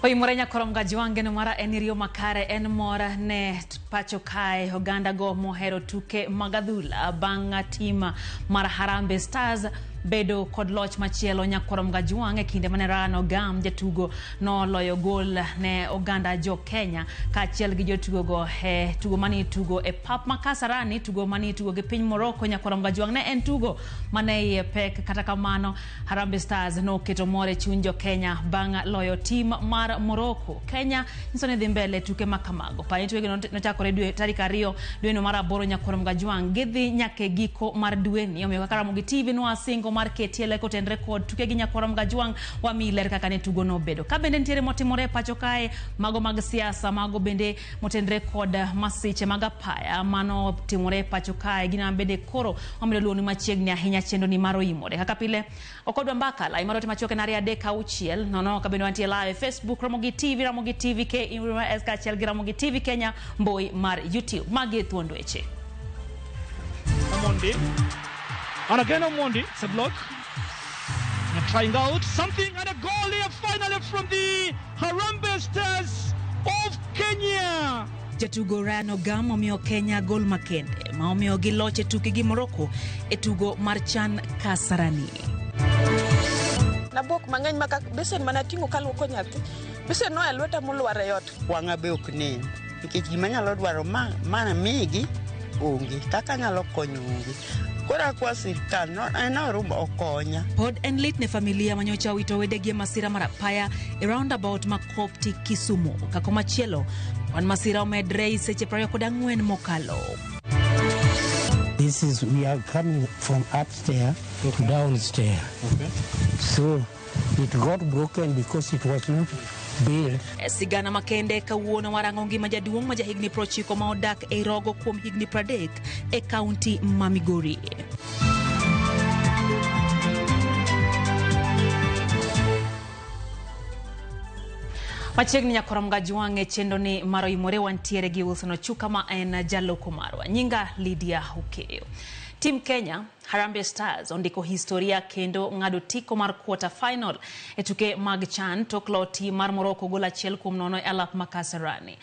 Oimore nyakorom Gajwang' geno mara en riyo makare en mor ne pacho kae oganda go mohero tuke mag adhula bang' tim mar Harambee Stars bedo kod loch machielo nyakorom Gajwang' e kinde mane Ryan Ogam jatugo noloyo gol ne oganda jo Kenya kaachiel gi jotugo go e tugo mane itugo e pap ma Kasarani tugo mane itugo gi piny Morocco nyakorom Gajwang' ne en tugo mane iye pek kata kamano Harambee Stars noketo mor e chuny jo Kenya bang' loyo tim mar Morocco. Kenya nyiso ni dhi mbele tuke ma kamago. Pani tukegi nochakore dwe tarik 2 dweno mar 8 nyakwar Mgajwang' gidhi nyaka e giko mar dweni. Omiyo kaka Ramogi TV nwasingo mar ketie ler kotenre kod tukegi nyakwar Mgajwang' wamiyi ler kaka ne tugo nobedo. Ka bende nitiere motimore e pacho kae, mago mag siasa, mago bende motenre kod masiche mag apaya mano timore e pacho kae, gino ma bende koro wamedo luwoni machiegni ahinya chenro ni mar Oimore. Kaka pile okodwa mbaka lai mar ote machuok en 236 nono ka bende wantie live Facebook Ramogi TV, Ramogi TV KS kaachiel gi Ramogi TV Kenya mbui mar YouTube. Magi e thuond weche. Omondi. And again Omondi, it's a block. And trying out something and a goal here finally from the Harambee Stars of Kenya. Jatugo Ryan Ogam omiyo Kenya gol makende ma omiyo giloch e tukgi gi Morocco e tugo mar CHAN Kasarani. Nabuok mang'eny ma besen mana ting'o kaluoko nyathi. Besen noa e lweta molwar e ot. Wang'a be ok nen nikech gima anyalo dwaro ma mana migi onge kaka anyalo konyo onge. Koro akwa sirkal no en orumo okonya. Pod en lit ne familia manyocha owito wedegi e masira mar apaya e roundabout ma Kopti Kisumu. Ka komachielo, kwan masira omedre e seche 24 mokalo. This is, we are coming from upstairs to downstairs. So it got broken because it was not built. E sigana makende kawuono warango ngima jaduong' ma jahigni 90 ma odak e Rogo kuom higni 30 e kaunti ma Migori. Machiegni nyakorom Gajwang' e chenro ni mar Oimore wantiere gi Wilson Ochuka ma en jaloko marwa. Nyinga Lydia Okeyo. Team Kenya Harambee Stars ondiko historia kendo ng'ado tiko mar quarter final e tuke mag CHAN tok loyo tim mar Morocco gol 1-0 e alap ma Kasarani.